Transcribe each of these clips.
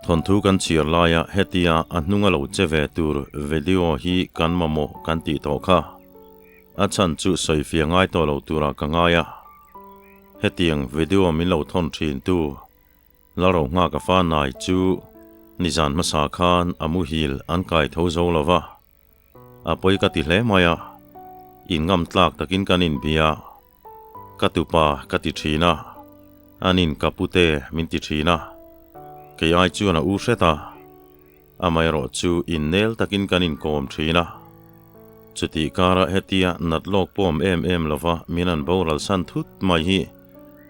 Thawnthu kan chhiar laia hetia a hnunga lo che ve tur video hi kan mamawh kan tih tawh kha. A chhan chu sawifiah ngai tawh lo turah ka ngai a. Hetiang video min lo thawn thin tu Lalrohnga ka fa nai chu nizan hmasa khan a muhil an kai tho zo lo va. A pawi ka ti hle mai a, in ngam tlak takin kan inbia. Ka tupa ka ti thin a, anin ka pute min ti thin a, kei ai chuan a u hret a, amaherawh chu innel takin kan inkawm thin a. Chutih karah hetia nat lawk pawm em em lova min an boral san thut mai hi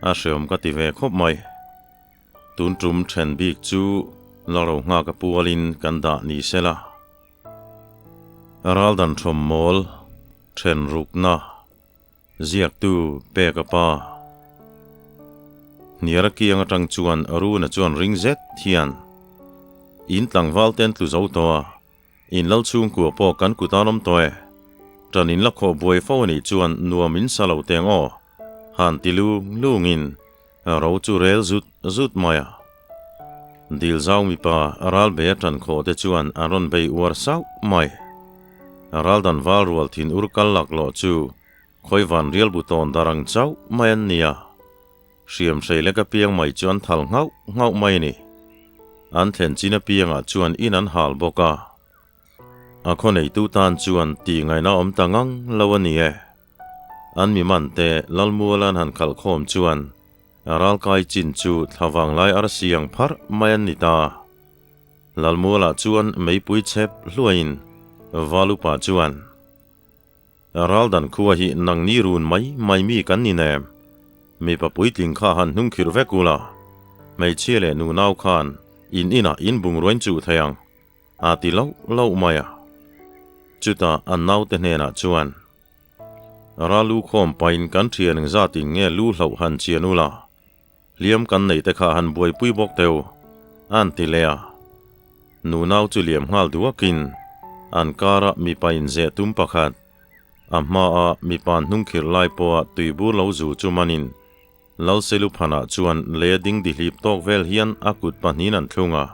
a hreawm ka ti ve khawp mai. Tun tum then bik chu Laro nghak a pualin kan dah ni sela. Raldan thawm mawl then rukna ziaktu pek a pa. Hniara kiang atang chuan Runa chuan ring zet hian in tlangval te an tlu zo tawh a, in lal chhungkua pawh kan kut an awm tawh e. Tan in la khawh buai fo anih chuan nuam in sa lo teng aw, han ti lung lungin ro chu rel zut zut mai a. Dil zau mipa ral bei a tan khawh te chuan an rawn bei uar sauh mai. Ral dan val rual thin ur kal lak lawh chu khawi van rial bu tawn dar ang chauh mai an nia. Hriam hrei lek apiang mai chu an thal nghauh nghauh mai a ni. An thlen chin apiangah chuan in an hal bawk a. A khaw neitu tan chuan tih ngaihna awm ta ngang lo a ni e. An mi man te Lalmuala an han khalh khawm chuan ralkai chin chu thla vanglai arsi ang pharh mai an ni ta. Lalmuala chuan meipui chhep hluaiin Valupa chuan, Raldan khua hi nangni run mai mai mi kan ni nem. Mipa puitling kha han hnung khirh vek ula, hmeichhia leh nunau khan in inah in bungruain chuh thei ang. A ti loh loh mai a. Chutah an naute hnenah chuan, Ralu khawm pain kan thian engzat in nge lu hloh han chian ula, hliam kan neih te kha han buaipui bawk teu, an ti leh a. Nunau chu liam nghal duakin an karah mipa inzeh tum pakhat, a hmaa mipa hnungkhirh lai pawha tuibur lo zu chu manin Lalseluphanah chuan lei a ding dihlip tawk vel hian a kut pahnihin an thlung a.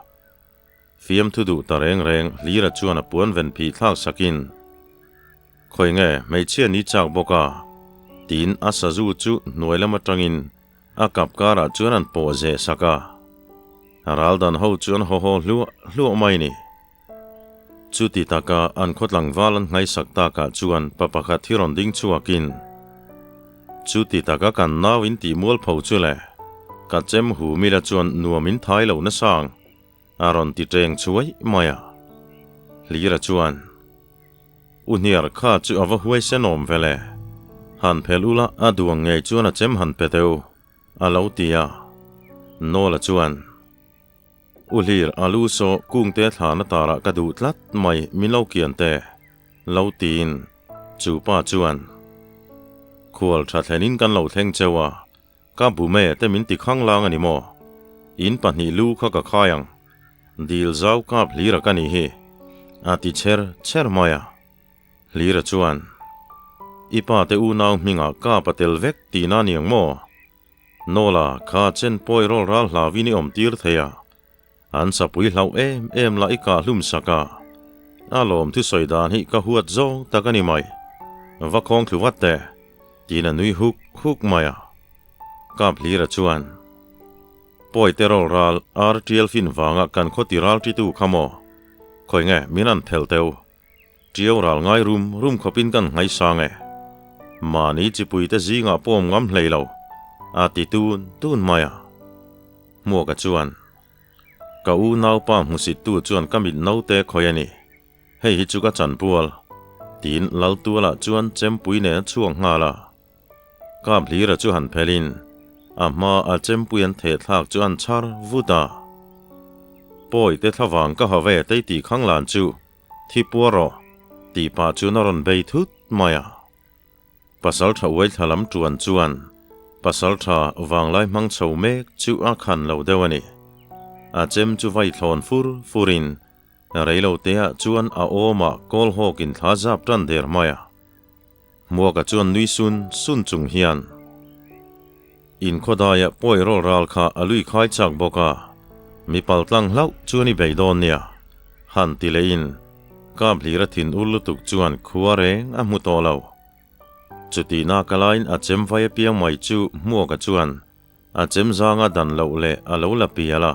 Fiamthu duh ta reng reng Hlira chuan a puan ven phih thlak sakin, Khawi nge hmeichhia ni chak bawk a? tiin a sazu chu hnuai lam atangin a kap karah chuan an pawh zeh sak a. Ral dan ho chu an haw haw hluah hluah mai ni. Chuti taka an khaw tlangval an nghaisak takah chuan pa pakhat hi rawn ding chhuakin, Chuti taka kan nau in tih mualpho chu le, ka chem hu mila chuan nuam in thai lo nasang. A rawn ti teng chuai mai a. Hlira chuan, U hniar kha chu a va huai sen awm ve le. Han phel ula a duang ngei chuan a chem han pe deuh, a lo ti a. Nawla chuan, U Hlir, a lu saw kungte thlana tarah ka duh tlat mai, min lo kian teh, lo tiin chu pa chuan, Khual tha thlenin kan lo thleng cheu a, Ka bume te min ti khang lang a ni maw? In pahnih lu kha ka khai ang. Dil zau kap Hlira ka nih hi. A ti cher cher mai a. Hlira chuan, I pa te unau hmingah kap a tel vek tihna a ni ang maw? Nawla kha chen pawi rawl ral hlauin i awm tir thei a. An sapui hlauh em em lah i kah hlum sak a. A lawm thusawi dan hi ka huat zawng tak a ni mai. Va khawng thlu vat teh, tiin a nui huk huk mai a. Kap Hlira chuan, Pawi te rawl ral ar tial fin vanga kan khaw ti ral titu kha maw? Khawi nge min an phel teu? Tiau ral ngai rum rum khawpin kan nghai sang e. Mahni chipuite zingah pawm ngam hlei lo, a ti tun tun mai a. Hmuaka chuan, Ka u naupa hmusittu chuan ka mit naute khawi a ni. Hei hi chu ka chanpual, tiin Laltuala chuan chempui nen a chhuak nghal a. Kap hlira chu han phelin a hma a chempui an theh thlak chu an chhar vut a. Pawi te thlavang ka ha ve tei tih khang lan chu thi puar rawh, tih pah chuan a rawn bei thut mai a. Pasal tha uai thla lam tuan chuan pasal tha vanglai hmang chho mek chu a khan lo deuh a ni. A chem chu vai thlawn fur furin reilo teah chuan a awmah kawl hawkin thla zap tan der mai a. Hmuaka chuan nui sun sun chung hian inkhawdaiah pawi rawl ral kha a lui khai chak bawk a. Mi paltlang hlauh chuan i bei dawn nia, han ti lehin Kaphlir a thin ur lutuk chuan khua reng a hmu tawh lo. Chutihna ka laiin a chem vai apiang mai chu Hmuaka chuan a chem zanga dan loh leh a lo la pial a.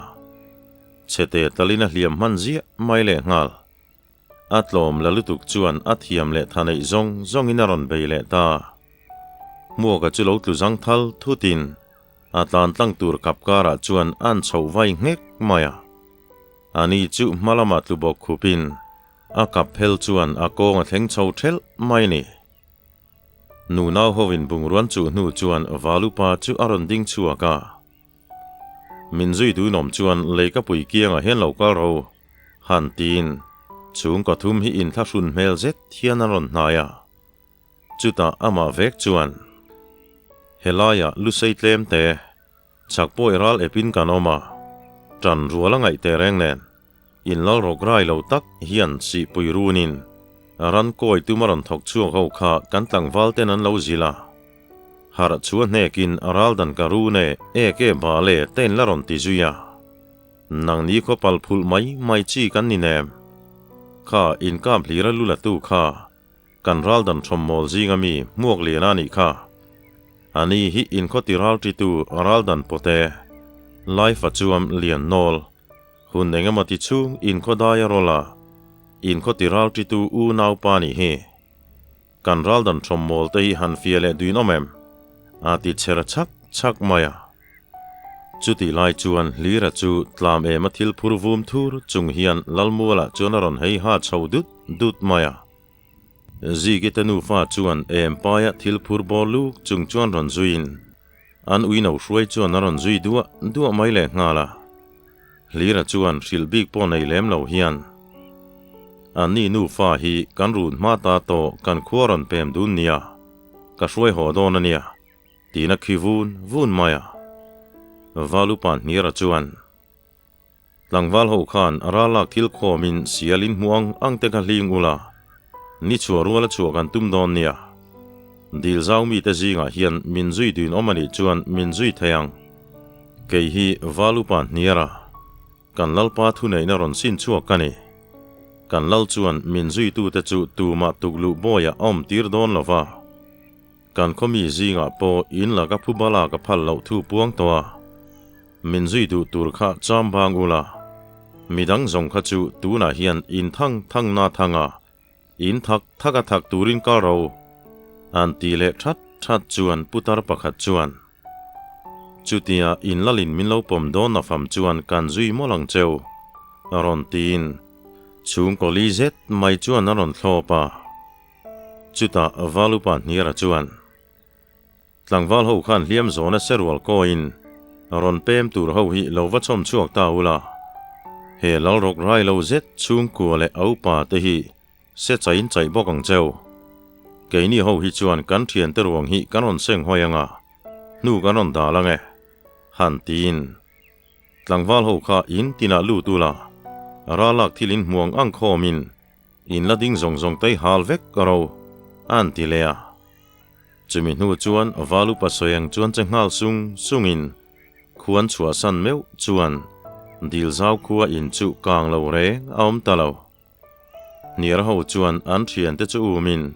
Chhete talin a hliam hman ziah mai lehnghal. A tlawm la lutuk chuan a thiam leh tha neih zawng zawngin a rawn bei leh ta. Hmuaka chu lo tlu zang thal thutin a tlan tlang tur kap karah chuan a'n chhoh vai nghek mai a. Ani chu hma lamah tlu bawk khupin a kap phel chuan a kawng a thleng chho thelh mai ni. Nunau hovin bungruan chuh hnu chuan Valupa chu a rawn ding chhuak a. Min zui duinawm chuan leikapui kiangah hian lo kal ro han tiin chung pathum hi inthlahrun hmel zet hian an rawn hnai a. Chutah amah vek chuan, Helaiah lusei tlem te, chhak pawih ral epin kan awm a, ṭan rual a ngaih teh reng nen, inlal rawk rai lo tak hian sihpui runin ran kawi tum a rawn thawk chhuak ho kha kan tlangval ten an lo zilh a. Harh chu a hnekin ral dan ka run e, ek e bal e te in la rawn ti zui a. Nangni khaw pal phulh mai mai chi kan ni nem. Kha inkap hlir a lu la tu kha kan ral dan thawmmawl zinga mi hmuak lian a nih kha. Ani hi inkhaw ti ral ṭi tu ral dan pawte Laifa chuam lian nawl hun engemaw ti chhung inkhaw dai a rawl a, inkhaw ti ral ṭi tu unaupa nih hi. Kan ral dan thawmmawl te hi han fia leh duin awm em? A ti chher chhak chhak mai a. Chutih lai chuan Hlira chu tlam ema thil phur vum thur chung hian Lalmualah chuan a rawn hei ha chho dut dut mai a. Ziki te nufa chuan em paia thil phur bawr luk chung chuan rawn zuiin an uino hruai chuan a rawn zui duah duah mai leh nghal a. Hlira chuan hrilh bik pawh nei lem lo hian, Anni nufa hi kan run hma ta tawh kan khua rawn pem dun nia, ka hruai haw dawn a nia, tiin a khi vun vun mai a. Valupa Hnira chuan, Tlangval ho khan ral lak thil khawmin sialin hmu ang ang te kha hling ula, ni chhuah rual a chhuah kan tum dawn nia. Dil zau mite zingah hian min zui dun awm a nih chuan min zui thei ang. Kei hi Valupa Hniara, kan Lalpa thuneihna rawn sin chhuak ka ni. Kan Lal chuan min zuitute chu tumah tukluh bawiah a awm tir dawn lo va. Kan khawmi zingah pawh in laka phu bala ka phal loh thu puang tawh a, min zui duh tur kha cham bang ula, midang zawng kha chu tunah hian in thang thang na thang a, In thak thak a thak turin kal ro an ti leh that that chuan putar pakhat chuan, Chutia in lalin min lo pawm dawn na fam chuan kan zui mawlh ang cheu, a rawn tiin chhungkaw li zet mai chuan a rawn thlawp a. Chutah Valupa Hniara chuan, Tlangval ho khan hliam zawna serual kawiin rawn pem tur ho hi lo va chhawm chhuak ta ula, he lalrawk rai lo zet chhungkua leh a upa te hi se chaiin chaih bawk ang cheu. Keini ho hi chuan kan thiante ruang hi kan rawn seng hawi anga, hnu kan rawn dal ang e, han tiin tlangval ho kha in tinah lut ula, ralak thil in hmuang ang khawmin in la ding zawng zawng tei hal vek ro, an ti leh a. Chumi hnu chuan Valupa sawiang chuan che nghal sung sungin khuan chhuahsan meuh chuan dil zau khua in chu kang lo reng a awm ta lo. Hniar ho chuan an thiante chu umin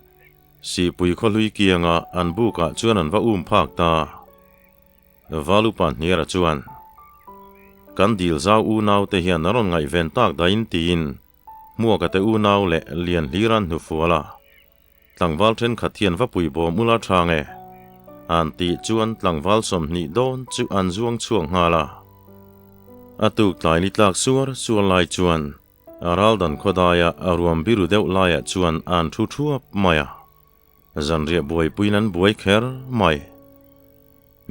Sihpui khawhlui kianga an bukah chuan an va um phak ta. Valupa Hniara chuan, Kan dil zau unaute hian a rawn ngaihven tak dahin tiin Hmuaka te unau leh Lianhlira an hnufual a. Tlangval thenkhat hian va pui bawm ula tha nge? An tih chuan tlangval 20 dawn chu an zuang chhuak nghal a. A tuk tlai ni tlak suar suar lai chuan a raldan khawdaia a ruam biru deuh laiah chuan an thu thuap mai a. Zanriah buaipuiin an buai kher mai.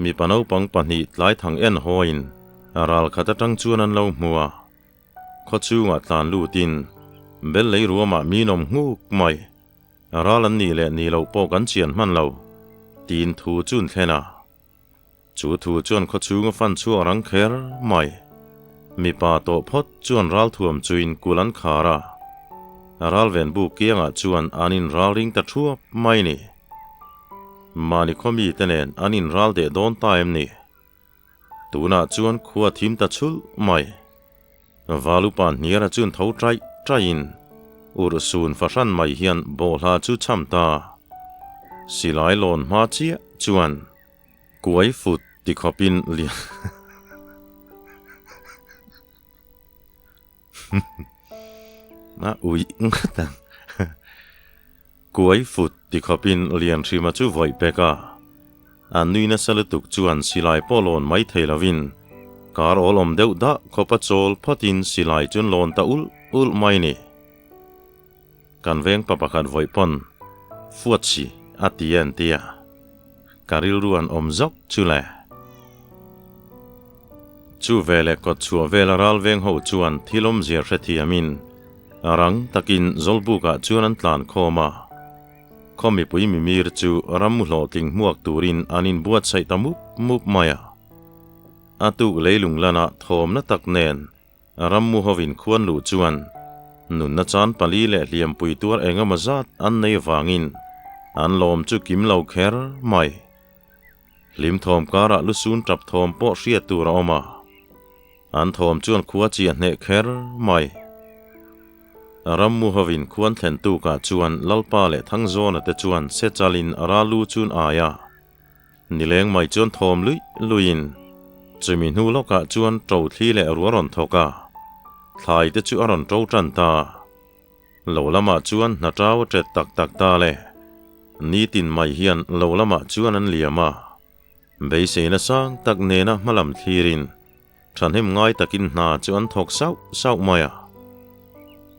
Mipa naupang pahnih tlai thang en hawiin a ral khat atang chuan an lo hmu a. Khaw chhungah tlan lutin bel lei ruamah min awm nghuk mai. Ral an nih leh nih loh pawh kan chian hman lo, tiin thu chu an thlen a. Chu thu chuan khaw chhunga fan chhuak rang kher mai. Mipa tawh phawt chuan ral thuam chuin kul an khar a. Ral ven buk kiangah chuan an inral ring ta thuap mai ni. Mahni khaw mite nen an inral deh dawn ta em ni? Tunah chuan khua thim ta chhulh mai. Valupa hniara chuan tho ṭaih ṭaihin urhsun fahran mai hian bawhhla chu cham ta. Silai lawn hma chiah chuan kuai fut ti khawpin lian a ui ngat ang. Kuai fut ti khawpin Lianhrima chu vawih pek a, a nui nasa lutuk chuan silai pawh lawn mai thei lovin kar awl awm deuh dah khawpa chawl phawtin silai chuan lawn ta ulh ulh mai ni. Kan veng pa pakhat vawih pawn fuat si a ti a an ti a, ka rilru an awm zawk chu le. Chu veleh kawt chhuah vela ral veng ho chuan thil awmzia hrethiamin rang takin Zawlbukah chuan an tlan khawm a. Khaw mipui mimir chu ram hlawhtling hmuak turin an inbuatsaih ta mup mup mai a. A tuk leilung lana thawmna tak nen rammu hovin khuan luh chuan nunna chan pali leh hliampui tuar engemaw zat an nei vangin an lawm chu kim lo kher mai. Hlim thawm karah lusun tap thawm pawh hriat tur a awm a. An thawm chuan khua chi a hneh kher mai. Rammu hovin khuan thlen tukah chuan Lalpa leh Thangzawna te chuan Sechalin a ral lu chun ai a. Nileng mai chuan thawm luih luihin chumi hnu lawkah chuan ṭo thli leh ruah rawn thawk a, thlai te chu a rawn ṭo ṭan ta. Lo lamah chuan hna ṭau a ṭet tak tak ta le. Nitin mai hian lo lamah chuan an liam a. Beiseina sang tak nena hmalam thlirin thahnem ngai takin hna chu an thawk sauh sauh mai a.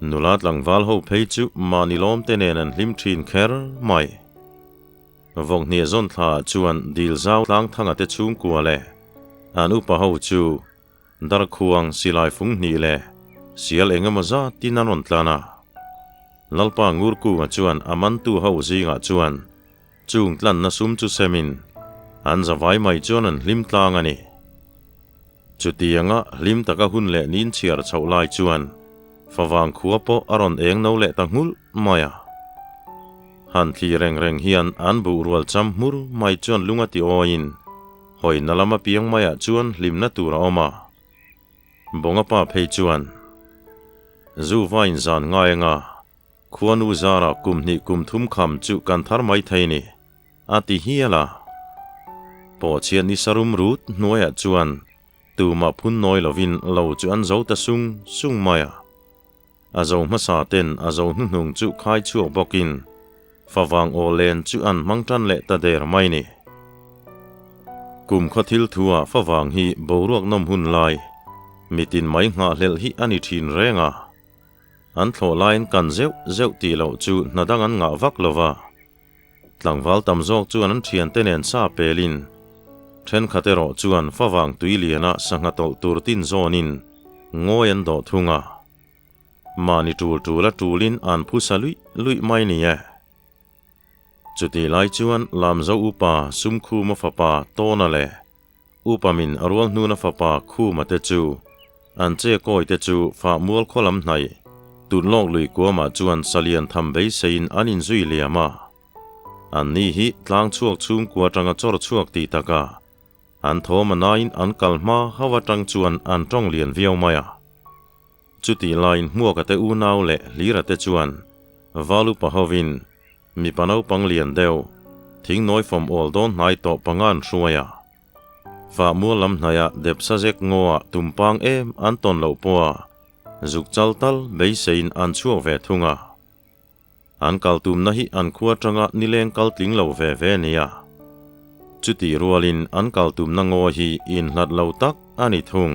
Nula tlangval ho phei chu mahni lawmte nen an hlim thin kher mai. Vawkhniah zawn thlaah chuan dil zau tlang thanga te chhungkua leh an upa ho chu Darkhuang silai fung hnih leh sial eng emaw zatin an rawn tlan a. Lalpa Ngurkunga chuan a mantu ho zingah chuan chung tlanna sum chu semin an zavai mai chuan an hlim tlang a ni. Chutianga hlim taka hun leh nin chhiar chhoh lai chuan favang khua pawh a rawn eng no leh ta nghulh mai a. Han thli reng reng hian an buh rual cham hmur mai chuan lung a ti awiin hawina lama piang maiah chuan hlimna tur a awm a. Bawnga pa phei chuan zu vain zan ngai anga Khuanu zarah kum hnih kum thum kham chu kan thar mai thei ni, a ti hial a. Pawhchhiat ni sarum rut hnuaiah chuan tumah phun nawi lovin lo chu an zo ta sung sung mai a. A zo hmasa ten a zo hnuhnung chu khai chhuak bawkin favang aw len chu an hmang tan leh ta der mai ni. Kum khaw thil thuah favang hi boruak nawm hun lai, mitin mai nghahhlelh hi a ni thin reng a. An thlawh laiin kan zeuh zeuh tih loh chu hna dang an ngah vak lo va. Tlangval tam zawk chuan an thiante nen sa pelin thenkhat erawh chuan favang tui liana sangha tawlh tur tin zawnin ngawi an dawh thung a. Mahni tul tul a tulin an phusa luih luih mai ni e. Chutih lai chuan Lamzo upa Sumkhuma fapa Tawna leh Upa min a rual hnuna fapa Khuma te chu an che kawi te chu fah mual khaw lam hnaih tun lawk lui kuamah chuan salian tham beiseiin an inzui liam a. An ni hi tlang chhuak chhungkua atanga chawr chhuak tih taka an thawm a naiin an kal hma hauh atang chuan an tawng lian viau mai a. Chutih laiin Hmuaka te unau leh Hlira te chuan Val upa hovin Mipa naupang lian deuh, thing nawi fawm awl dawn hnai tawh panga an hruai a. Fah mual lam hnaiah depsa zek ngaw ah tumpang em an tawn loh pawh a zuk chal tal beiseiin an chhuak ve thung a. An kal tumna hi an khua atanga nileng kal tling lo ve ve nia. Chutih rualin an kal tumna ngaw hi inhlat lo tak a ni thung.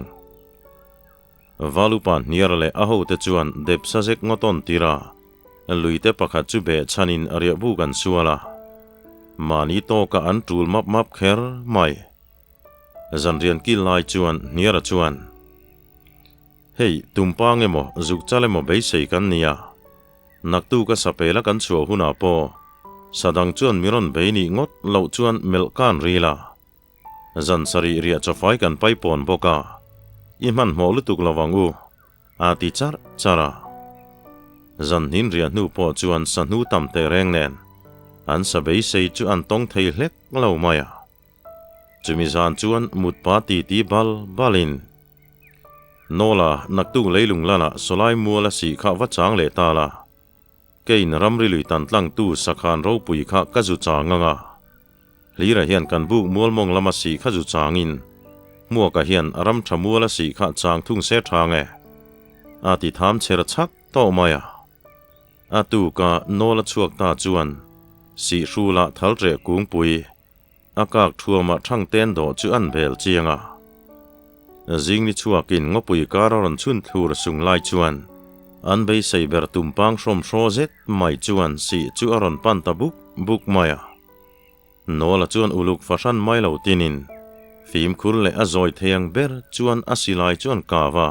Valupa hniar leh a hote chuan depsa zek ngawt awn tir a, luite pakhat chu beh chhanin riahbuk an sual a. Mahni tawkah an tul map map kher mai. Zanrian kil lai chuan hniara chuan, Hei, tumpang emaw, zukchal emaw beisei kan ni a. Naktuk a sapela kan chhuah hunah pawh sadang chuan mi rawn bei nih ngawt loh chuan melh kan ril a. Zan sarih riah chawfai kan pai pawn bawk a, i hmanhmawh lutuk lo ang u, a ti charh charh a. Zan hnin riah hnu pawh chuan sahnu tam teh reng nen an sa beisei chu an tawng thei hlek lo mai a. Chumi zan chuan mutpa titi bal balin. Nawla, naktuk leilung lana sawlai mual a sih kha va chang leh ta la. Keiin ramri lui tan tlangtu sakhan ropui kha ka zu chang ang a. Hlira hian kan buk mual mawng lama sih kha zu changin Hmuaka hian ram tha mual a sih kha chang thung se thang e. A ti tham chher chhak tawh mai a. A tuka Nawla chhuak ta chuan sih hrula thal reh kungpui A kak thuamah thang ten dawh chu an bel chiang a. Zingni chhuakin ngawpui kar a rawn chhun thlur sung lai chuan an beisei ber tumpang hrawm hraw zet mai chuan sih chu a rawn pan ta buk buk mai a. Nawla chuan uluk fahran mai lo tinin fimkhur leh a zawi thei ang ber chuan a silai chuan kau a.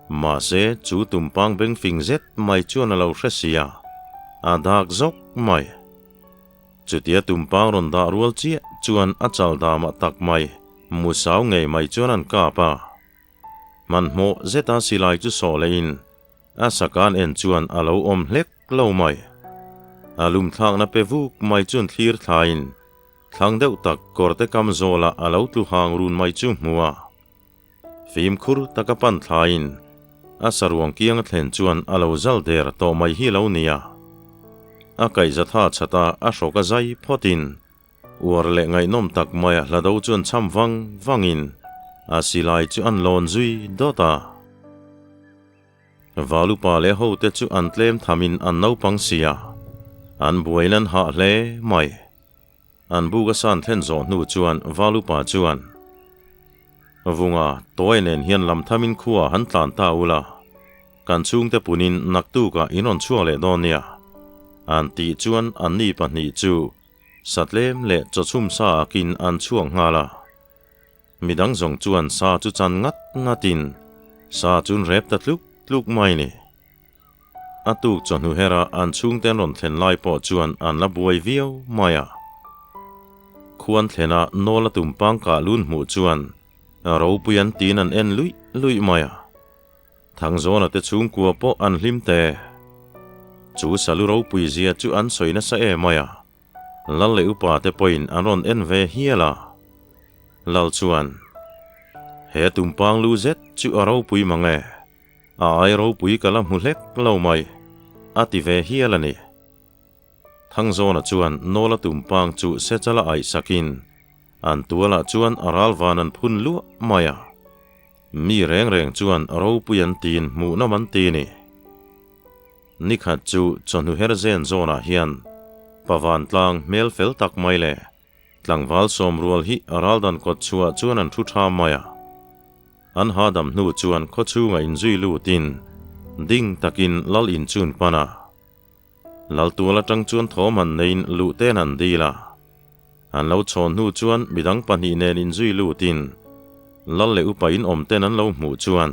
Mahse chu tumpang beng fing zet mai chuan a lo hre sia, a dak zawk mai. Chutia tumpang rawn dah rual chiah chuan a chal damah tak mai, musau ngei mai chuan an kap a. Hmanhmawh zeta silai chu sawh lehin a sakan en chuan a lo awm hlek lo mai. A lumthlakna pe vuk mai chuan thlir thlaiin thlang deuh tak kawrte kam zawlah a lo tlu hang run mai chu hmu a. Fimkhur taka pan thlaiin a saruang kiang a thlen chuan a lo zal der tawh mai hi lo nia. A kaihza tha chhat a, a hrawk a zai phawtin uar leh ngaihnawm tak maia hla do chuan cham vang vangin a silai chu an lawn zui dawt a. Valupa leh hote chu an tlem thamin an naupang sia, an buain an hah hle mai. An buk a san thlen zawh hnu chuan Valupa chuan, Vunga, Tawi nen hian lam thamin khua han tlan ta ula, kan chhungte punin naktukah in rawn chhuak leh dawn nia. An tih chuan anni pahnih chu satlem leh chawchhum sa akin an chhuak nghal a. Midang zawng chuan sa chu chan ngat ngatin sa chun rep ta tluk tluk mai ni. A tuk chawhnu hera an chhungte an rawn thlen lai pawh chuan an la buai viau mai a. Khuan thlena Nawla tumpang kah lun hmuh chuan ropui an tiin an en luih luih mai a. Thangzawna te chhungkua pawh an hlim te. Chu salu ropui zia chu an sawi nasa em mai a. Lal leh upa te pawhin an rawn en ve hial a. Lal chuan, He tumpang lu zet chu a ropui mang e. A ai ropui ka la hmu hlek lo mai, a ti ve hial a ni. Thangzawna chuan Nawla tumpang chu Sechala aih sakin an tualah chuan a ral van an phun luah mai a. Mi reng reng chuan ropui an tiin hmuhnawm an ti ni. Nikhat chu chawhnu her zen zawnah hian Pavantlang hmel fel tak mai leh Tlangval sawmrual hi a raldan kawt chhuah chuan an thu tha mai a. An hahdam hnu chuan khawchhungah inzui lutin ding takin lal inchun pan a. Lal tual atang chuan thawm han neiin luh ten an dil a. An lo chhawn hnu chuan midang pahnih nen inzui lutin lal leh upa in awm ten an lo hmuh chuan,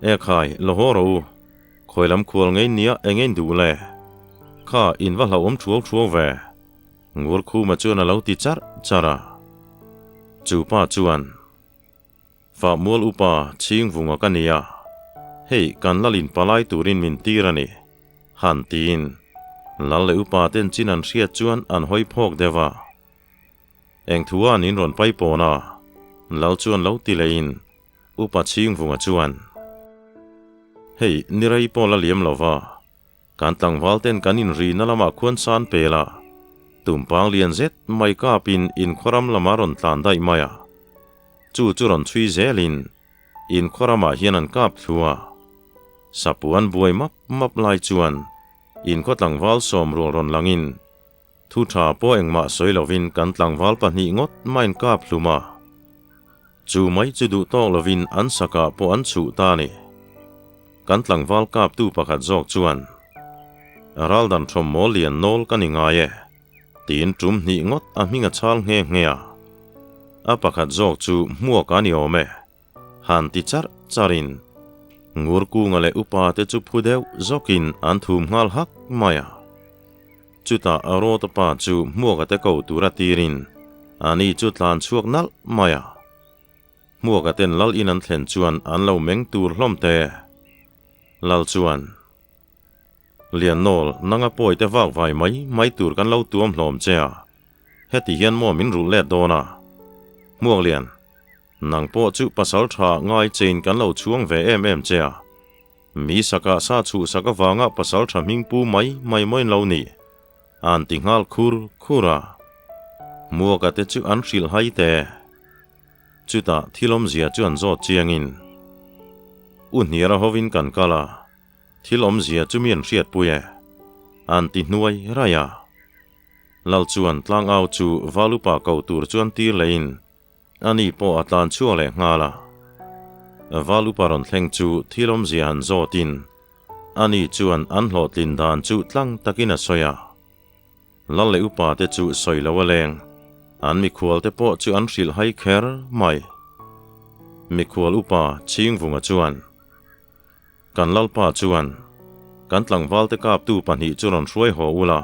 Ekhai, lo haw rawh u, khawi lam khual ngei nia eng ein duh le? Kha, in va hlauhawm thuau thuau ve. Ngurkhuma chuan a lo ti charh charh a. Chu pa chuan, Fahmual upa Chhingvunga ka nia, hei kan lalin palai turin min tir a ni, han tiin lal leh upa ten chin an hriat chuan an hawi phawk deuh a. Eng thu a nin rawn pai pawn a, lal chuan lo ti lehin upa Chhingvunga chuan, Hei ni rei pawh la liam lova, Kan tlangval ten kan inrihna lamah khuan san pel a, tumpang lian zet mai kapin inkhawram lamah rawn tlan daih mai a. Chu chu rawn chhui zelin inkhawramah hian an kap thlu a. Sapu an buai map map lai chuan inkhaw tlangval sawmrual rawn langin thu tha pawh engmah sawi lovin kan tlangval pahnih ngawt maiin kap hlum a. Chu mai chu duh tawk lovin an sakah pawh an chhuh ta a ni. Kan tlangval kaptu pakhat zawk chuan, Raldan thawm mawl lian nawl ka ni ngai e, tiin tum hnih ngawt a hming a chhal nghe nghe a. A pakhat zawk chu hmuak a ni awm e, han ti charh charhin Ngurkunga leh upa te chu phu deuh zawkin an thum nghal hak mai a. Chutah a rawta pa chu hmuaka te ko tura tirin ani chu tlan chhuak nalh mai a. Hmuaka ten lal in an thlen chuan an lo meng tur hlawm te. Lal chuan, Liannawl, nanga pawi te vak vai mai mai tur kan lo tuam hlawm che a, heti hian maw min rulh let dawn a? Hmuak Lian. Nang pawh chu pasal tha ngai chein kan lo chhuang ve em em che a. Mi sakah sa chhuhsak avanga pasal tha hming pu mai mai mawiin lo ni. An ti nghal khur khur a. Hmuaka te chu an hrilh hai te. Chutah thil awmzia chu an zawt chiangin, U hniara hovin kan kal a, thil awmzia chu mi an hriatpui e, an ti hnuai raih a. Lal chuan tlangau chu Valupa ko tur chuan tir lehin ani pawh a tlan chhuak leh nghal a. Valupa rawn thleng chu thil awmzia han zawtin ani chuan an hlawhtlin dan chu tlang takin a sawi a. Lal leh upa te chu sawi lo a leng, an mikhual te pawh chu an hrilh hai kher mai. Mikhual upa Chhingvunga chuan, Kan Lalpa chuan, kan tlangval te kaptu pahnih chu rawn hruai haw ula,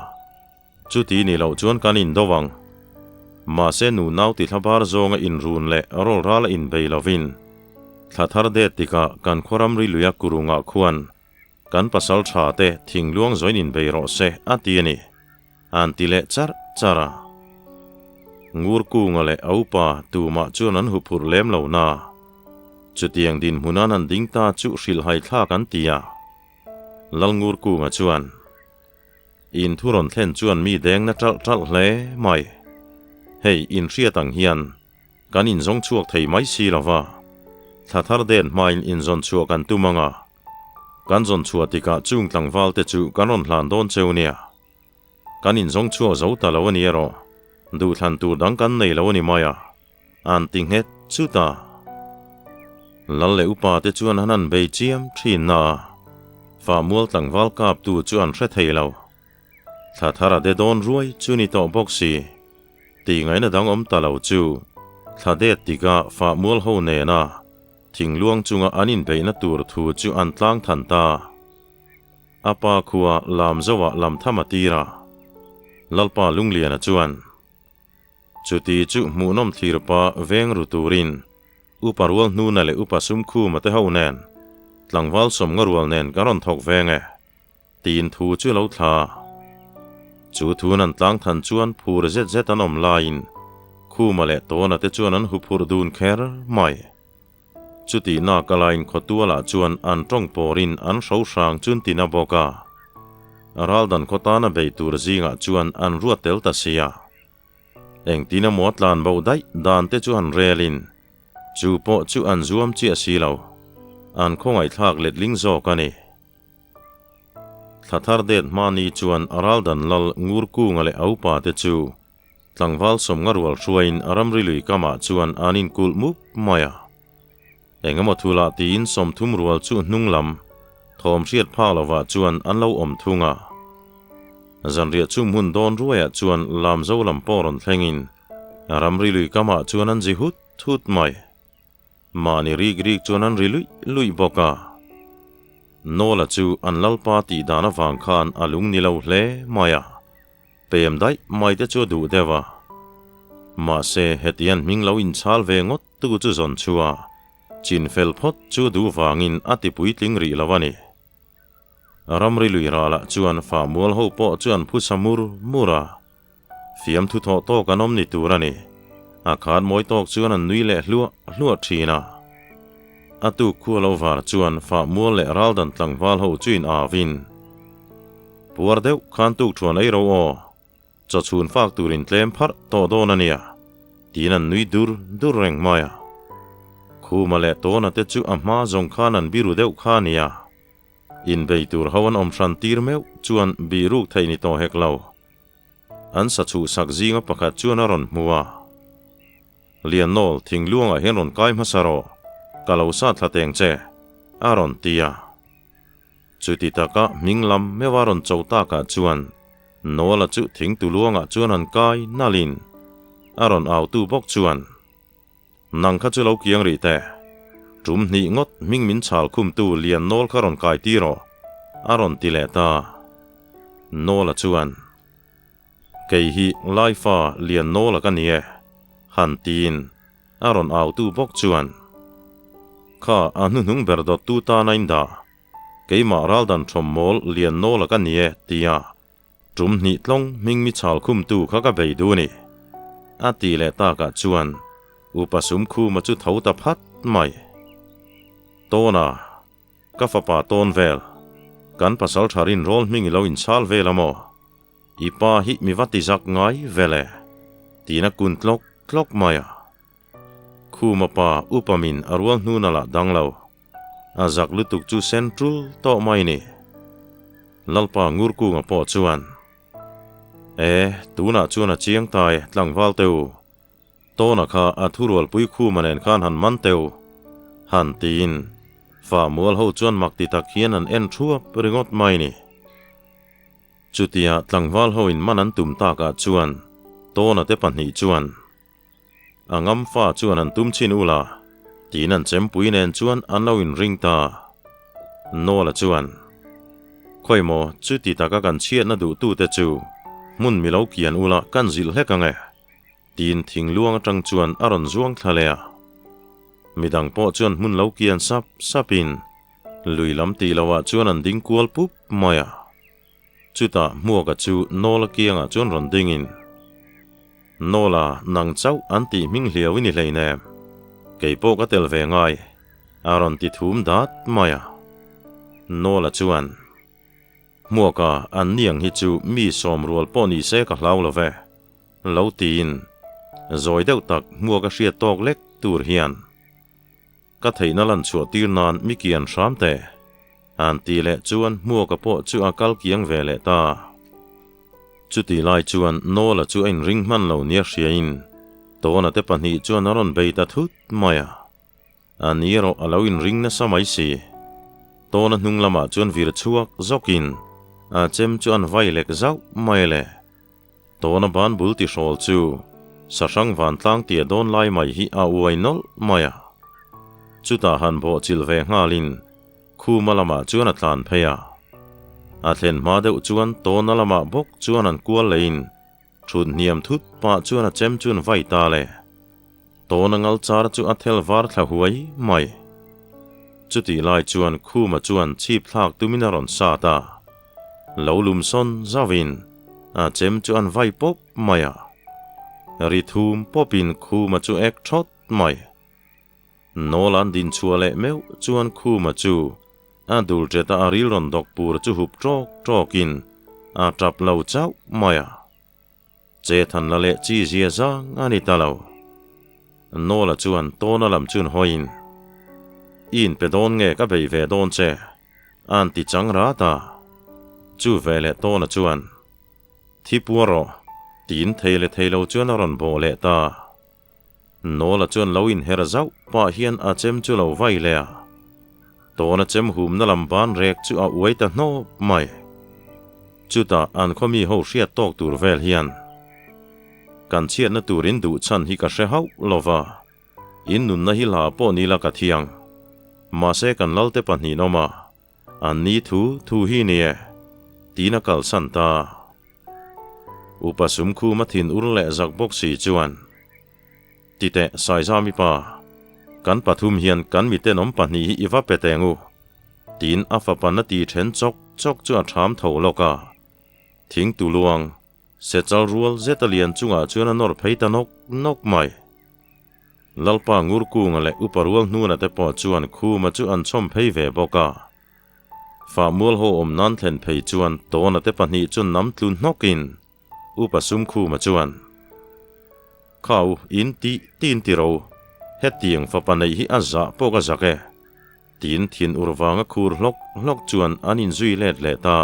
chuti ni loh chuan kan indo ang. Mahse nu nau ti thlabar zawnga inrun leh rawl ral a inbei lovin, thla thar det tikah kan khuaram ri luia kurungah khuan Kan pasal tha te thingluang zawin inbei rawh se a ti a ni, an ti leh charh charh a. Ngur kunga leh a upa tumah chuan an huphurh lem lo na. Chutiang dinhmunan an ding ta chu hrilhhai thlak an ti a. Lal Ngur kunga chuan, In thu rawn thlen chuan mi deng na ṭalh ṭalh hle mai. Hei, inhriat ang hian Kan inzawng chhuak thei mai si lo va, thla thar den hmain inzawn chhuah kan tum ang a, kan zawn chhuah tikah chung tlangval te chu kan rawn hlan dawn cheu nia. Kan inzawng chhuak zo ta lo a ni erawh, duhthlan tur dang kan nei lo a ni mai a, an ti nghet chut a. Lal leh upa te chuan an han bei chiam thin na a, fahmual tlangval kaptu chu an hre thei lo. Thla thar a de dawn ruai chu ni tawh bawk si. Tih ngaihna dang awm ta lo chu thla det tika fah mual ho nena thingluang chunga an inbeihna tur thu chu an tlang than ta. A pa khua lam zoah lam tham a tir a. Lalpa Lungliana chuan, Chuti chu hmuhnawm thlir pa veng ru turin Upa rual hnuna leh Upa Sumkhuma te ho nen tlangval sawmnga rual nen kan rawn thawk veng e. Tiin thu chu lo thla. Chu thun an tlang than chuan phur zet zet an awm laiin Khuma leh Tawna te chuan an huphurh dun kher mai. Chutih nak a laiin khawtualah chuan an tawng pawrin an hro hrang chun tin a bawk a. Raldan khaw tana bei tur zingah chuan an ruat tel ta sia. Engtin emaw a tlan bo daih dan te chu han relin chu pawh chu an zuam chiah si lo. An khawngaihthlak letling zawk a ni. Thla thar det hmani chuan a raldan lal ngur kunga leh a upa te chu tlangval sawmnga rual hruaiin a ramri lui kamah chuan an inkulh mup mai a. Engemaw thulah tiin 30 rual chu hnung lam thawm hriat phak lovah chuan an lo awm thung a. Zanriah chum hun dawn ruaiah chuan Lamzo lam pawh rawn thlengin a ramri lui kamah chuan an zi hut hut mai. Mahni rik rik chuan an ri luih luih bawk a. Nawla chu an lalpa tih dan avang khan a lung ni lo hle mai a, pem daih mai te chu a duh deuh a. Mahse, hetian hming lo inchhal ve ngawt tu chu zawn chu a chin fel phawt chu duh vangin a ti puitling rih lo a ni. Ramri lui ralah chuan fahmual ho pawh chu an phusa mur mur a. Fiamthu thawh tawk an awm ni tur a ni. A khat mawi tawk chuan an nui leh hluah hluah thin a. A tuk khua lo var chuan fah mual leh raldan tlangval ho chu in avin. Puar deuh khan tuk thuan ei ro aw. Chaw chhun fak turin tlem pharh tawh dawn a nia. Tiin an nui dur dur reng mai a. Khuma leh Tawna te chu a hma zawng khan an biru deuh kha a nia. Inbei tur ho an awm hran tir meuh chuan bihruk theih ni tawh hek lo. An sa chhuhsak zinga pakhat chuan a rawn hmu a. Liannawl, thingluangah hian rawn kai hmasa rawh, ka lo sat thla teng che, a rawn ti a. Chuti taka hming lam meuha rawn cho takah chuan Nawla chu thingtuluangah chuan an kai nalhin a rawn autu bawk chuan, Nang kha chu lo kiang rih teh. Tum hnih ngawt hming min chhal khumtu lian nawl kha rawn kai tir aw, a rawn ti leh ta. Nawla chuan, Kei hi Laifa lian nawla ka ni e, han tiin a rawn autu bawk chuan, Kha a hnuhnung ber dawttu tana in dah, keimah raldan thawmmawl lian nawla ka ni e, tia Tum hnih tlawng hming mi chhal khumtu kha ka bei duh a ni, a tih leh takah chuan. Upa Sumkhuma chu tho ta phat mai. Tawna, ka fapa tawn vel, kan pasal tha rinrawl hming i lo inchhal vel a maw? I pa hi mi va ti zak ngai vel e, tiin a kun tlawk tlawk mai a. Khuma pa upa min a rual hnuna lah dang lo. A zak lutuk chu sen tul tawh mai ni. Lalpa Ngurkunga pawh chuan, E, tunah chuan a chiang tai tlangval teu. Tawna kha a thurualpui Khuma nen khan han man teu. Han tiin, fa mual ho chuan mak ti tak hian an en thuap ringawt mai ni. Chutia tlangval ho in man an tum takah chuan Tawna te pahnih chuan, A ngam fa chuan an tum chin ula, tiin an chempui nen chuan an lo inring ta. Nawla chuan, Khawi maw, chuti taka kan chhiatna duhtute chu hmun mi lo kian ula kan zilh hlek ang e, tiin thingluang atang chuan a rawn zuang thla leh a. Midang pawh chuan hmun lo kian sap sapin lui lam tih lohah chuan an ding kual pup mai a. Chutah Hmuaka chu Nawla kiangah chuan rawn dingin, Nawla, nang chauh an tih hming hliau i ni hleinem, kei pawh ka tel ve ngai, a rawn ti thum dat mai a. Nawla chuan, Hmuaka, an niang hi chu mi sawm rual pawh ni se ka hlau lo ve, lo tiin, zawi deuh tak Hmuaka hriat tawk lek tur hian, Ka theihna lan chhuah tir nan mi kian hram teh. An tih leh chuan Hmuaka pawh chu a kal kiang ve leh ta. Chutih lai chuan Nawla chu a inring hman lo nia hriain Tawna te pahnih chuan a rawn bei ta thut mai a. A ni erawh a lo inring nasa mai si. Tawna hnung lamah chuan vir chhuak zawkin a chem chu an vai lek zauh mai le. Tawna ban bul ti hrawl chu sahrang vantlang tia dawn lai mai hi a uai nawlh mai a. Chutah han bawhchilh ve nghalin Khuma lamah chuan a tlan phei a. A thlen hma deuh chuan Tawna lamah bawk chuan an kual leiin thut hniam thut pah chuan a chem chu an vai ta le. Tawna ngal char chu a thel var thla huai mai. Chutih lai chuan Khuma chuan chhip thlak tumin a rawn sat a. Lo lum sawn zauhin a chem chu an vai pawp mai a. Ri thum pawpin Khuma chu ek thawt mai. Nawl an din chhuah leh meuh chuan Khuma chu a dul ṭet a a ril rawn dawk pur chu hup ṭawk ṭawkin a ṭap lo chauh mai a. Che than la leh chi zia zang a ni ta lo. Nawla chuan tawna lam chun hawiin, I inpe dawn nge ka bei ve dawn che? a'n ti chang rat a. Chu ve leh tawna chuan, Thi puar rawh, tiin thei leh thei lo chuan a rawn bawh leh ta. Nawla chuan lo inher zauh pah hian a chem chu lo vai leh a. Tawna chem humna lam ban rek chu a uai ta hnawp mai. Chutah an khawmi ho hriat tawk tur vel hian, Kan chhiatna tur in duh chhan hi ka hre hauh lo va, in nunna hi hla pawh ni la ka thiang. Mahse kan lalte pahnihin awm a, an ni thu thu hi ni e, tiin a kalsan ta. Upa Sumkhuma thin ur leh zak bawk si chuan, Titeh Saizami pa, kan pathum hian kan mitenawm pahnih hi i va pe teng u, tiin a fapa na ti then chawk chawk chu a ṭham tho lawk a. Thing tu luang, sechal rual zeta lian chungah chuan a nawr phei ta nawk nawk mai. Lalpa Ngurkunga leh Upa Rual Hnuna te pawh chuan Khuma chu an chhawm phei ve bawk a. Fahmual ho awm nan thlen phei chuan Tawna te pahnih chu nam tlu hnawkin Upa Sumkhuma chuan, Khau, in tih tiin ti ro, hetiang fapa neih hi a zah pawh ka zak e, tiin thin ur vanga khur hlawk hlawk chuan an inzui let leh ta.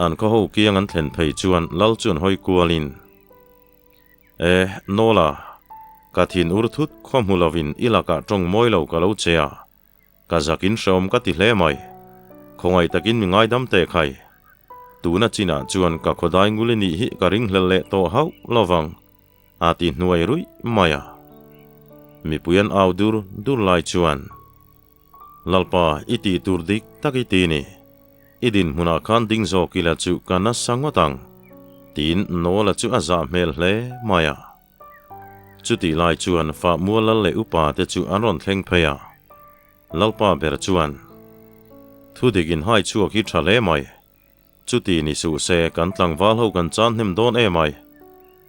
An khaw ho kiang an thlen phei chuan Lal chuan hawi kualin, E, Nawla, ka thin ur thut khaw hmu lovin i lakah tawng mawi lo ka lo che a, Ka zakin hreawm ka ti hle mai. Khawngaih takin mi ngaidam teh khai. Tuna chinah chuan ka khawdai ngul i nih hi ka ringhlel leh tawh hauh lovang, a ti hnuai ruih mai a. Mipui an au dur dur lai chuan, Lalpa, i tih tur dik tak i ti ni. I dinhmunah khan ding zawk ila chu ka nasa ngawt ang, tiin Nawla chu a zah hmel hle mai a. Chutih lai chuan fa mual lal leh upa te chu an rawn thleng phei a. Lalpa ber chuan, Thu dik in hai chhuak hi tha hle mai. Chuti ni suh se kan tlangval ho kan chan hnem dawn em ai,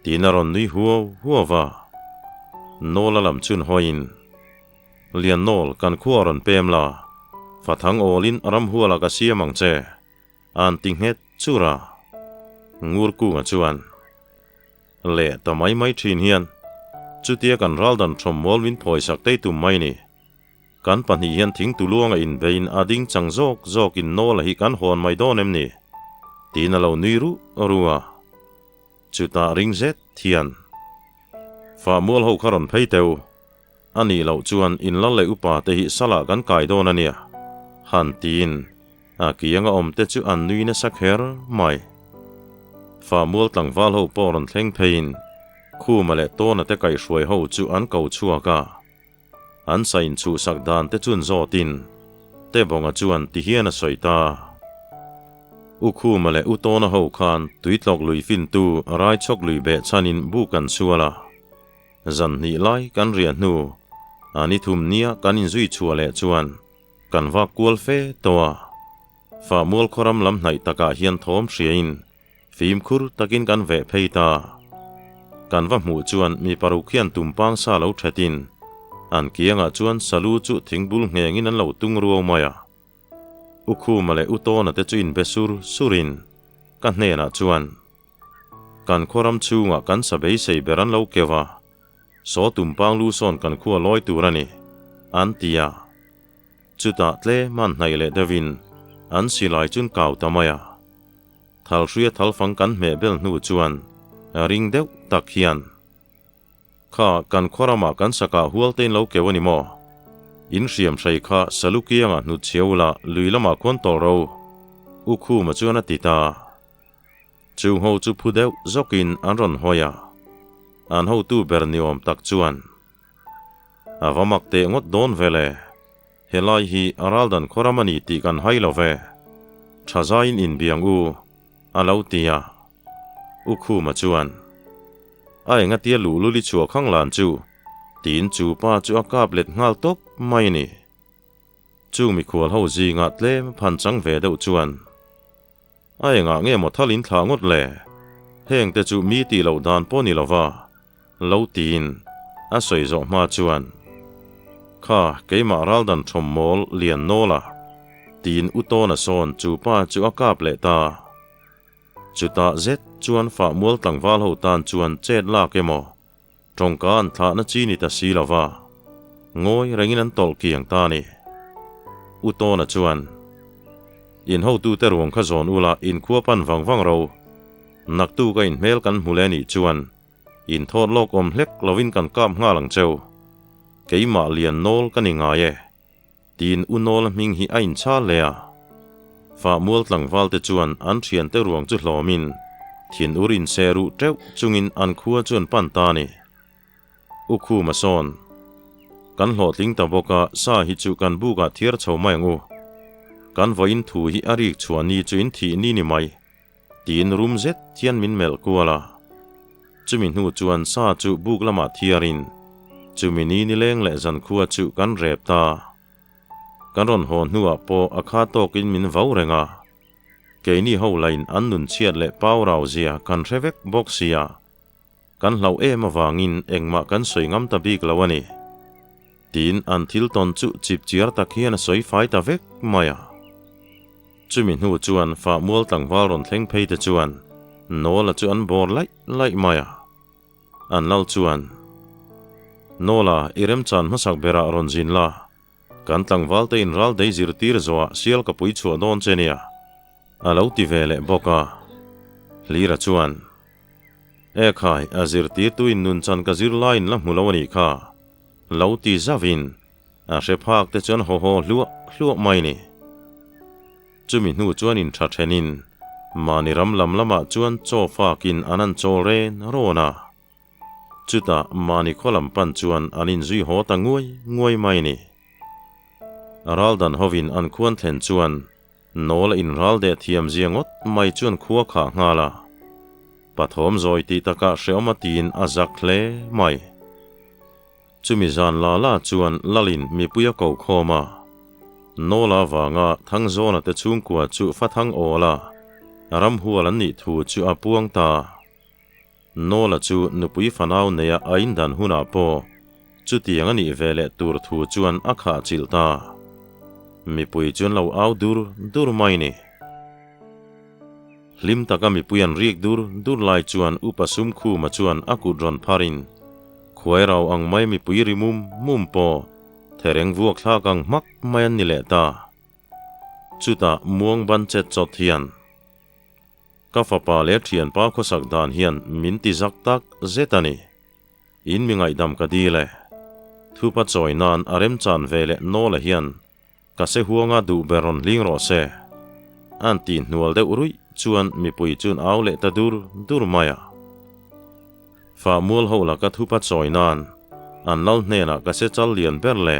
tiin a rawn nui huau huau va. Nawla lam chun hawiin, Lian Nawl, kan khua rawn pem la, fathang awlin ramhuala ka siam ang che, a'n ti nghet chur a. Ngur kunga chuan, Leh ta mai mai thin hian, chutia kan raldan thawmmawl min phawisak tei tum mai ni. Kan pahnih hian thingtuluanga inbeiin a ding chang zawk zawkin Nawla hi kan hawn mai dawn em ni? Tiin a lo nui ruh ruh a. Chutah ring zet hian, Fahmual ho kha rawn phei teu. A nih loh chuan in lal leh upa te hi salah kan kai dawn a nia, han tiin a kianga awm te chu an nui nasa kher mai. Fahmual tlangval ho pawh rawn thleng pheiin Khuma leh Tawna te kaihhruai ho chu an ko chhuak a. An sa inchhuhsak dan te chun zawtin Tebawnga chuan ti hian a sawi ta. U Khuma leh U Tawna ho khan tuitlawk lui fintu Raichawk lui beh chhanin buk an sual a. Zan hnih lai kan riah hnu a ni thum nia kan inzui chhuah leh chuan kan vak kual fe tawh a. Fahmual khawram lam hnaih takah hian thawm hriain Fimkhur takin kan veh phei ta. Kan va hmuh chuan mi paruk hian tumpang sa lo thatin an kiangah chuan salu chu thingbul nghengin an lo tung ruau mai a. U Khuma leh U Tawna te chu inbe sur surin ka hnenah chuan, Kan khuaram chhungah kan sa beisei ber an lo keuh a, saw tumpang lu sawn kan khua lawi tur a ni, an ti a. Chutah tlem an hnaih leh deuhin an silai chun kau ta mai a. Thalhruia thalfang kan hmeh bel hnu chuan ring deuh tak hian, Kha, kan khaw ramah kan sakah hual tein lo keu a ni maw? In hriam hrei kha salu kiangah hnut chhia ula lui lamah khuan tawlh ro, U Khuma chuan a ti ta. Chung ho chu phu deuh zawkin an rawn hawi a, an hotu ber ni awm tak chuan, A va mak teh ngawt dawn vel e. Helai hi a raldan khawram a ni tih kan hai lo ve. Tha zaiin inbiang u, a lo ti a. U Khuma chuan, A engatia luhlul i chhuah khang lan chu, tiin chu pa chu a kap let nghal tawp mai a ni. Chung mikhual ho zingah tlem phan chang ve deuh chuan, A engah nge maw thal in thlah ngawt le? Heng te chu mi tih loh dan pawh ni lova, lo tiin a sawi zawh hma chuan, Kha, keimah raldan thawm mawl lian nawl a, tiin U Tawna sawn chu pa chu a kap leh ta. Chutah zet chuan fahmual tlangval ho tan chuan chet lak emaw, tawngka an thlahna chi ni ta si lova, ngawi rengin an tawlh kiang ta a ni. U Tawna chuan, In hotute ruang kha zawn ula inkhua pan vang vang ro. Naktuk a inhmel kan hmu leh nih chuan inthawt lawk awm hlek lovin kan kap nghal ang cheu. Keimah lian nawl ka ni ngai e. Tiin U Nawla hming hi a inchhal hle a. Fahmual tlangvalte chuan an thiante ruang chu hlawmin thinur inseh ruh teuh chungin an khua chu an pan ta a ni. U Khuma sawn, Kan hlawhtling ta bawk a, sa hi chu kan bukah thiar chho mai ang u. Kan vawiin thu hi a rik chhuah ni chu in thih ni ni mai. Tiin rum zet hian min melh kual a. Chumi hnu chuan sa chu buk lamah thiarin chumi ni nileng leh zankhua chu kan rep ta. Kan rawn haw hnuah pawh a kha tawkin min vau reng a. Keini ho lain an nun chhiat leh pau rau zia kan hre vek bawk sia. Kan hlauh em avangin engmah kan sawi ngam ta bik lo a ni. Tiin an thil tawn chu chip chiar tak hian a sawi fai ta vek mai a. Chumi hnu chuan fahmual tlangval rawn thleng phei te chuan Nawla chu an bawr laih laih mai a. An lal chuan, Nawla, i remchan hmasak berah rawn zin la, kan tlangval te in ral dei zirtir zawhah sial ka pui chhuah dawn che nia, a lo ti ve leh bawk a. Hlira chuan, E khai, a zirtirtu in nunchan ka zir laiin la hmu lo a nih kha, lo ti zauhin a hre phak te chuan haw haw hluah hluah mai ni. Chumi hnu chuan in tha thenin mahni ram lam lamah chuan chaw fakin an an chawl ren rawn a. Chutah mahni khaw lam pan chuan an inzui haw ta nguai nguai mai ni. Raldan hovin an khuan thlen chuan Nawl a inral deh thiam zia ngawt mai chuan khua khah nghal a. Pathawm zawi tih takah hreawm a tiin a zak hle mai. Chumi zan la la chuan Lalin mipui a ko khawm a. Nawla vanga Thangzawna te chhungkua chu Fathang awl a, ramhual an nih thu chu a puang ta. Nawla chu nupui fanau neia a indan hunah pawh. Chutiang a nih ve leh tur thu chuan a khah chilh ta. Mipui chuan lo au dur dur mai ni. Hlim taka mipui an rik dur dur lai chuan Upa Sumkhuma chuan a kut rawn pharin, Khuai rau ang mai mipui ri mum mum pawh thereng vuak thlak ang hmak mai an ni leh ta. Chutah muang ban chet chawt hian, Ka fapa leh thianpa khawsak dan hian min ti zak tak zet a ni. In mi ngaihdam ka dil e. Thupa chawi nan a remchan ve leh Nawla hian ka se huanga duh ber rawn hling rawh se. An ti hnual deuh ruih chuan mipui chuan au leh ta dur dur mai a. Fah mual ho laka thupa chawi nan an lal hnenah ka se chal lian ber le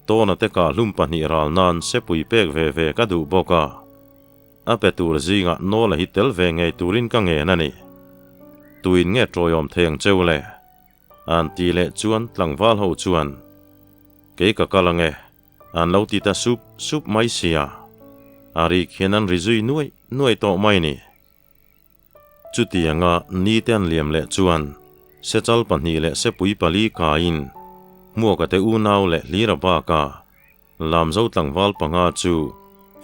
Tawna te kah hlum pahnih ral nan sepui pek ve ve ka duh bawk a. A pe tur zingah Nawla hi tel ve ngei turin ka ngen a ni. Tuin nge tawiawm thei ang cheu le? An ti leh chuan tlangval ho chuan, Kei ka kal ange, an lo ti ta sup sup mai sia. A rik hian an ri zui nuai nuai tawh mai ni. Chutianga nite an liam leh chuan Sechal pahnih leh Sepui pali kaiin Hmuaka te unau leh Hlira baka Lamzo tlangval panga chu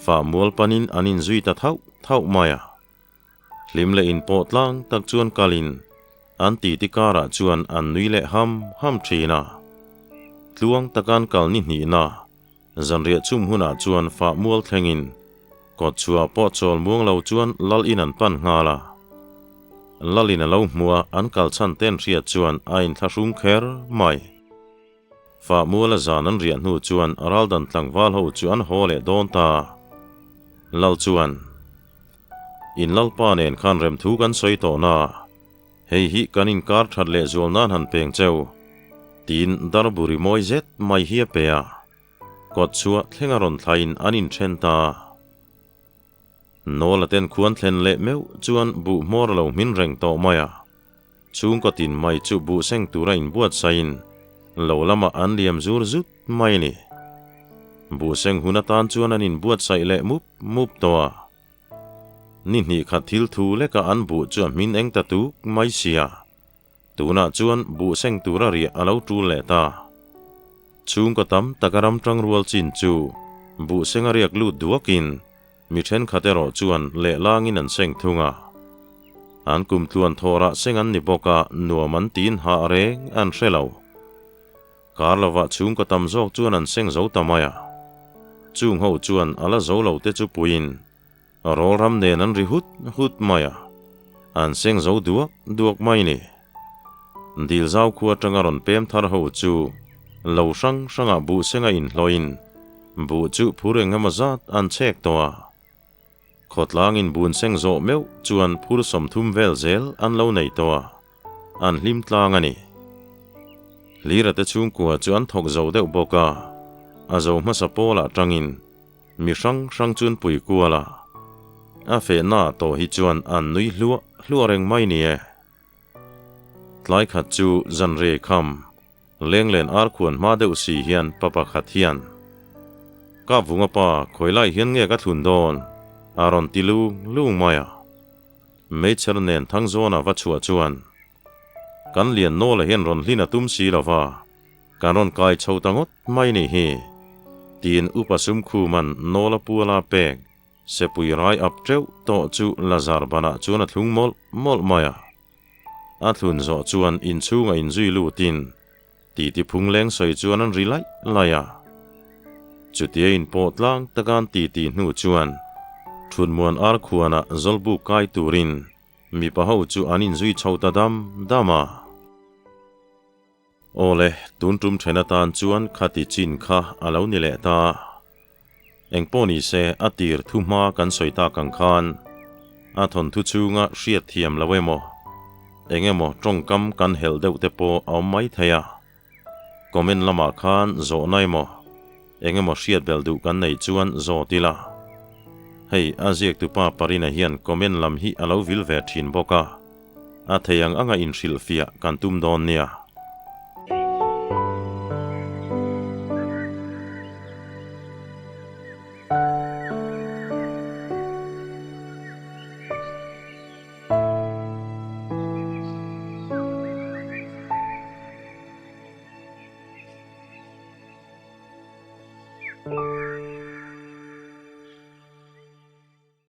fah mual panin an inzui ta thauh thauh mai a. Hlim leh inpawh tlang tak chuan kalin an titi karah chuan an nui leh ham ham thin a. Tluang taka an kal ni hnihna zanriah chum hunah chuan fah mual thlengin kawtchhuah pawh chawl muang lo chuan lal in an pan nghal a. Lalin a lo hmuh a an kal chhan ten hriat chuan a inthlahrung kher mai. Fahmuala zan an riah hnu chuan raldan tlangval ho chu an haw leh dawn ta. Lal chuan, In lalpa nen khan remthu kan sawi tawh na, hei hi kan inkar that leh zual nan han peng cheu, tiin darburi mawi zet mai hi a pe a. Kawt chhuah thleng a rawn thlaiin an inthen ta. Nawla ten khuan thlen leh meuh chuan buh hmawr a lo hmin reng tawh mai a. Chhungkaw tin mai chu buh seng tura inbuatsaiin lo lamah an liam zur zut mai a ni. Buh seng hun atan chuan an inbuatsaih leh mup mup tawh a. Ni hnih khat thil thu lekah an buh chu a hmin eng ta tuk mai sia. Tunah chuan buh seng tura riah a lo tul leh ta. Chhungkaw tam taka ram tangrual chin chu buh seng a riak lut duakin Mi thenkhat erawh chuan lehlangin an seng thung a. An kum tluan thawrah seng an ni bawk a, nuam an tiin hah reng an hre lo. Kar lovah chhungkaw tam zawk chuan an seng zo ta mai a. Chung ho chuan a la zo lo te chu puiin rawlram nen an ri hut hut mai a, an seng zo duak duak mai ni. Dilzau khua atanga rawn pem thar ho chu lo hrang hrangah buh senga inhlawhin buh chu phur eng emaw zat an chhek tawh a. Khawtlangin bun seng zawh meuh chuan phur 30 vel zel an lo nei tawh a, an hlim tlang a ni. Hlira te chhungkua chu an thawk zo deuh bawk a, a zo hmasa pawlah tangin mi hrang hrang chuan pui kual a, a fehna ah tawh hi chuan an nui hluah hluah reng mai ni e. Tlai khat chu zan rei kham, lenglen ar khuan hma deuh si hian pa pakhat hian, Ka vunga pa, khawi lai hian nge ka thlun dawn? a rawn ti lung lung mai a. Meichher nen Thangzawna va chhuah chuan, Kan lian nawla hian rawn hlin a tum si lo va, kan rawn kai chho ta ngawt mai ni hi, tiin Upa Sumkhuman nawla puala pek Sepui rai ap teuh tawh chu Lazar banah chuan a thlung mawlh mawlh mai a. A thlun zawh chuan inchhungah inzui lutin titi phung leng sawi chuan an ri laih laih a. Chutia inpawh tlang taka an titi hnu chuan Thutmuan Arkhuanah zawlbuk kai turin mipa ho chu an inzui chho ta dam dam a. Awle, tun tum then atan chuan khati chin kha a lo ni leh ta. Engpawh ni se, a tir thu hma kan sawi tak ang khan a thawnthu chhunga hriat thiam lo emaw, eng emaw tawngkam kan helh deuh te pawh a awm mai thei a. Comment lamah khan zawhna emaw, eng emaw hriat belh duh kan nei chuan zawt ila. Hei, a ziaktupa Parina hian comment lam hi a lo vil ve thin bawk a. A thei ang anga inhrilhfiah kan tum dawn nia.